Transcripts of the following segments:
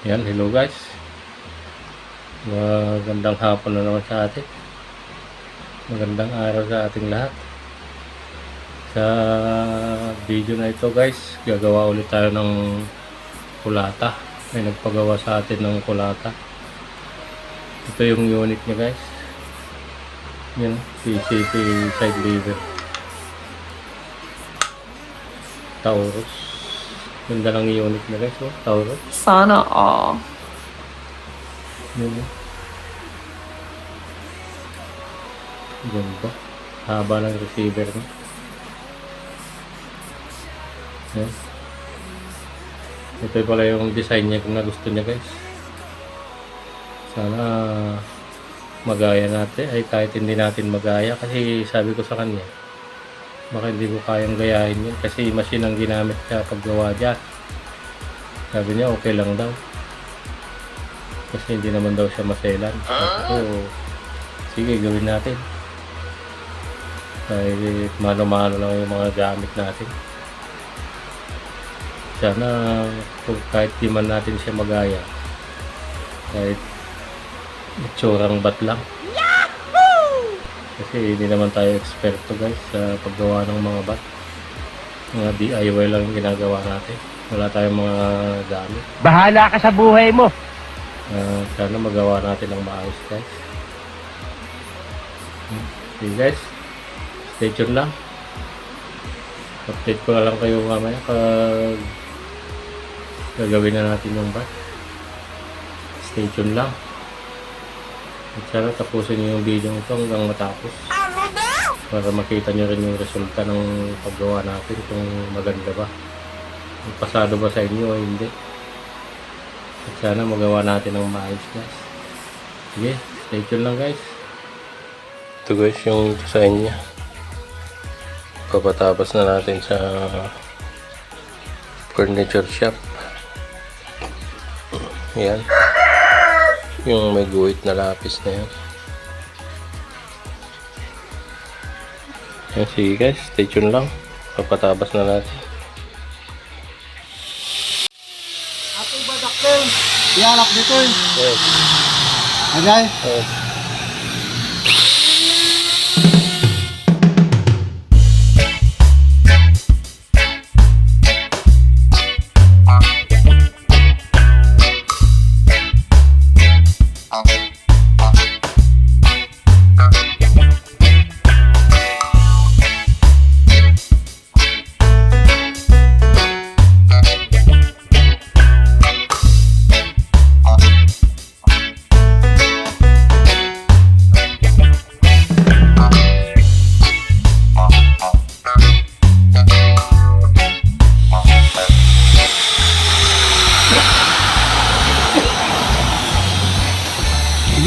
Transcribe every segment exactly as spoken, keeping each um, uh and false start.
Yan, hello guys. Magandang hapon na naman sa atin. Magandang araw sa ating lahat. Sa video na ito guys, gagawa ulit tayo ng kulata. May nagpagawa sa atin ng kulata. Ito yung unit niya guys. Yan, P C P side lever. Taurus. Ganda ng unit na guys, oh. Taurus. Sana all. Yun, oh. Ganda. Haba ng receiver, no? Yan. Ito pala yung design niya kung na gusto niya guys. Sana magaya natin, ay kahit hindi natin magaya kasi sabi ko sa kanya, baka hindi ko kayang gayahin yun kasi machine ang ginamit sa paggawa dyan. Sabi niya okay lang daw. Kasi hindi naman daw siya maselan. Sabi ko, sige, gawin natin. Kahit mano-mano lang yung mga gamit natin. Sana kung kahit di man natin siya magaya, kahit itsurang bat lang. Kasi hindi naman tayo eksperto guys sa paggawa ng mga bat. Mga D I Y lang yung ginagawa natin. Wala tayong mga gamit. Bahala ka sa buhay mo! Ah, sana magawa natin ng maayos guys. Okay guys, stay tuned lang. Update ko na lang kayo mamaya pag gagawin na natin yung bat. Stay tuned lang. At sana tapusin niyo yung video ito hanggang matapos. Para makita niyo rin yung resulta ng paggawa natin kung maganda ba. Pasado ba sa inyo o hindi. At sana magawa natin ng maayos guys. Sige, stay tuned lang guys. Ito guys yung design niya. Papatabas na natin sa furniture shop. Yan. Yung may guhit na lapis na yan. Yan, sige guys, stay tuned lang. Papatabas na natin. Ato ba, dakkel? Ialak dito eh. Yes. Agay? Yes.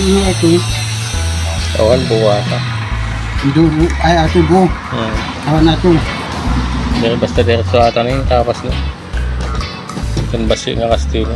Ano ito? Awan, buwata. Dugo, ay, ato go. Hmm. Awan na ito. Pero basta diretso ata na yung tapas na. Kan basi nga kastilyo.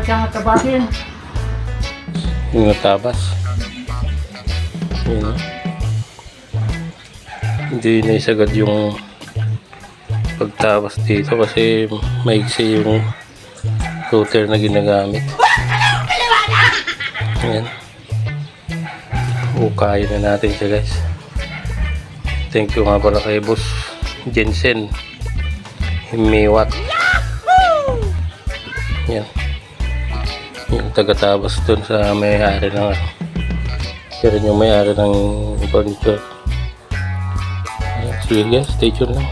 Katabasin. Yung natabas. Yun, oh. Hindi na isagad yung pagtabas dito kasi maigsi yung router na ginagamit. Ayan. Hukayin na natin siya, guys. Thank you nga pala kay Boss Jensen Himiwat. Yan. Yung taga-Tabas dun sa may-ari ng ano. Siya rin yung may-ari ng furniture. Ayan, sige guys, stay tuned lang.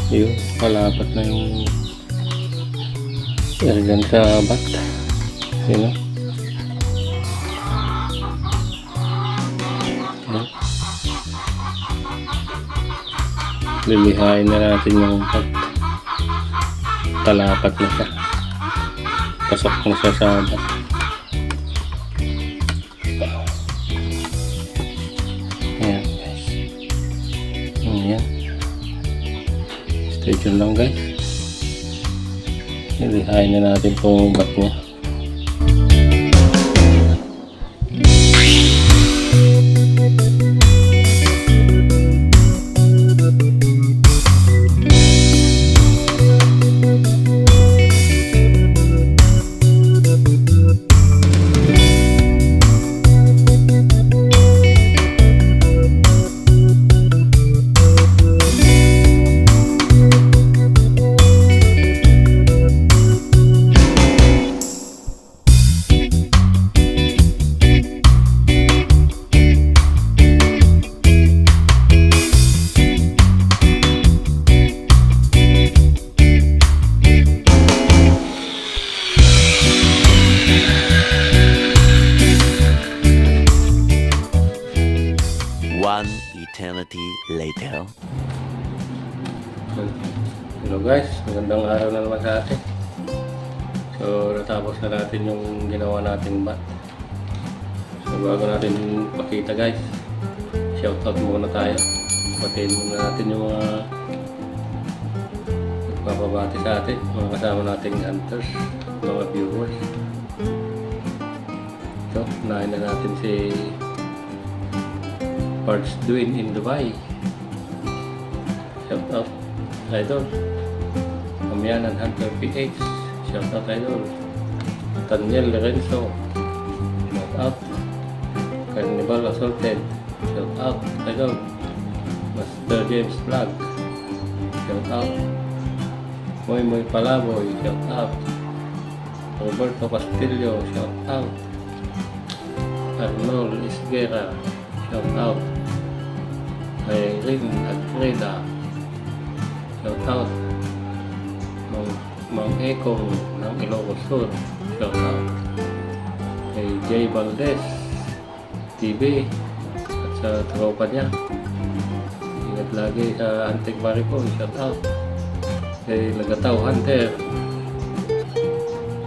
Yun, palapat na yung airgun sa bat. Yun, oh. Lilihain na natin yung bat. Palapat na siya. Pasok na siya sa bat. Ayan, guys. Ayan. Stay tuned lang, guys. Lilihain na natin itong bat niya. One eternity later. Hello guys, magandang araw na naman sa atin. So, natapos na natin yung ginawa nating bat. So, bago natin pakita guys, shout out muna tayo. Batiin muna natin yung mga nagpapabati sa atin, mga kasama nating hunters, mga viewers. Ito, unahin na natin si Pards Dwayne in Dubai. Shout out, idol. Kamianan Hunter P H. Shout out, idol. Daniel Lorenzo. Shout out. Carnival Assaulted. Shout out, idol. Master James Vlog. Shout out. Moy Moy Palaboy. Shout out. Roberto Castillo. Shout out. Arnold Isguera. Shout out. Irene Agreda. Shout out. Mang, Mang Ekong ng Ilocos Sur. Shout out. Kay Jay Valdez T V at sa tropa niya. Ingat lagi sa Antique Maricon. Shout out. Kay Lagataw Hunter,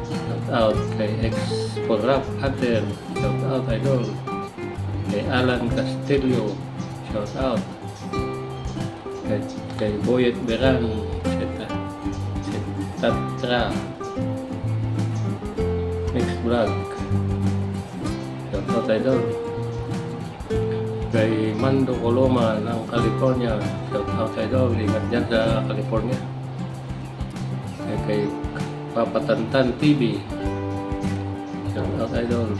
shout out. Kay Ex Porrap Hunter, shout out, idol. Kay Alan Castillo, shout out. Kay, kay Boyet Beran, et cetera. Tatra. Mix Vlog. Shout out, idol. Kay Mando Coloma ng California. Shout out, idol. Ingat dyan sa California. Kay, kay Papa Tantan T V. Shout out, idol.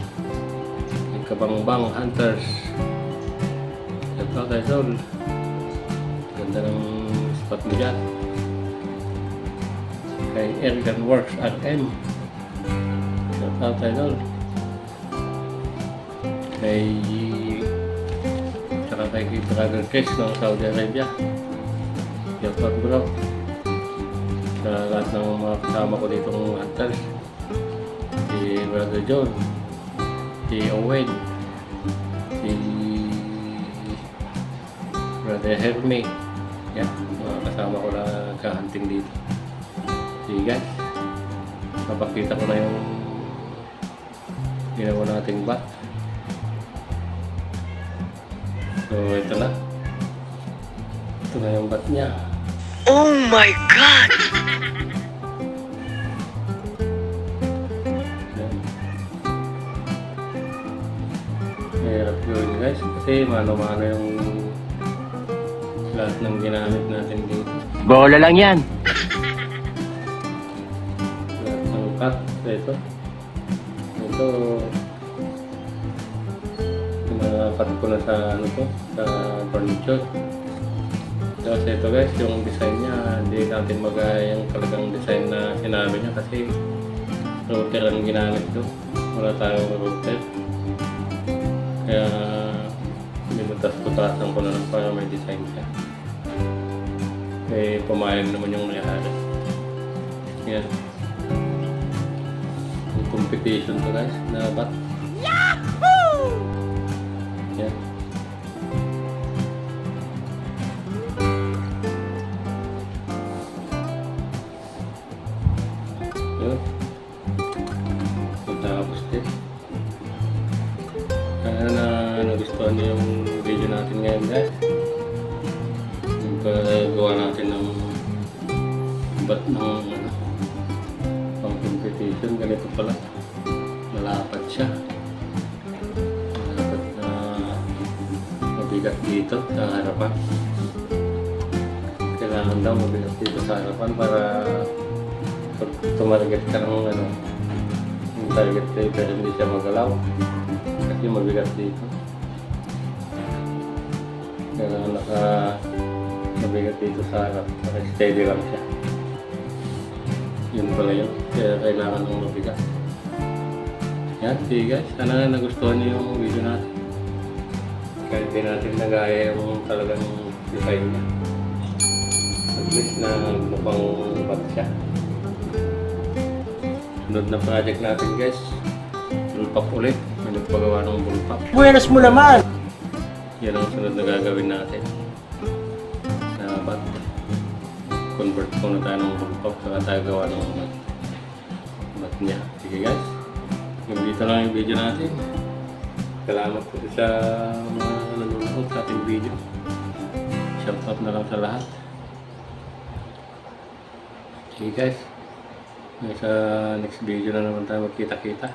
Kay Kabangbang Hunters. Shout out, idol. Ganda ng spot mo dyan. Kay Ergan Works R M. Shout out, idol. Kay, tsaka kay Brother Chris ng Saudi Arabia. Shout out, bro. Sa lahat ng mga kasama ko ditong hunters. Si Brother John, si Owen, si Brother Hermie. Yan, mga kasama ko na nagka-hunting dito. Sige guys, papakita ko na yung ginawa nating bat. So, ito na. Ito na yung bat niya. Oh my God! Yan. Mahirap gawin, guys, kasi mano-mano yung lahat ng ginamit natin dito. Bola lang yan. Lahat ng cut, ito. Ito, pinakat ko na sa, ano to, sa furniture. Tapos ito guys, yung design niya, hindi natin magaya yung talagang design na sinabi niya kasi router ang ginamit ko. Wala tayong router. Kaya binutas-butasan ko na lang para may design siya. Eh, pumayag naman yung may-ari. Yan. Ang competition to, guys, na bat. Yahoo! Yan. Yun. Tapos din. Sana na nagustuhan niyo yung video natin ngayon, guys. Yung paggawa natin ng bat ng, ano, pang competition. Ganito pala. Malapad siya. Dapat na mabigat dito sa harapan. Kailangan daw mabigat dito sa harapan para pag tumarget ka ng, ano, yung target paper, hindi siya magalaw. Kasi mabigat dito. Kailangan naka, mabigat dito sa harap. Naka-steady lang siya. Yun pala yun. Kaya kailangan ng mabigat. Yan, sige guys. Sana nagustuhan niyo yung video natin. Kahit di natin nagaya yung talagang design niya. At least na mukhang bat siya. Sunod na project natin, guys. Bullpup ulit. May nagpagawa ng bullpup. Buenas mo naman! Yan ang sunod na gagawin natin. Na bat. Convert muna tayo ng bullpup, saka tayo gawa ng bat. Bat niya. Sige guys. Hanggang dito lang yung video natin. Salamat po sa mga nanonood sa ating video. Shout out na lang sa lahat. Sige guys. Sa next video na naman tayo magkita-kita.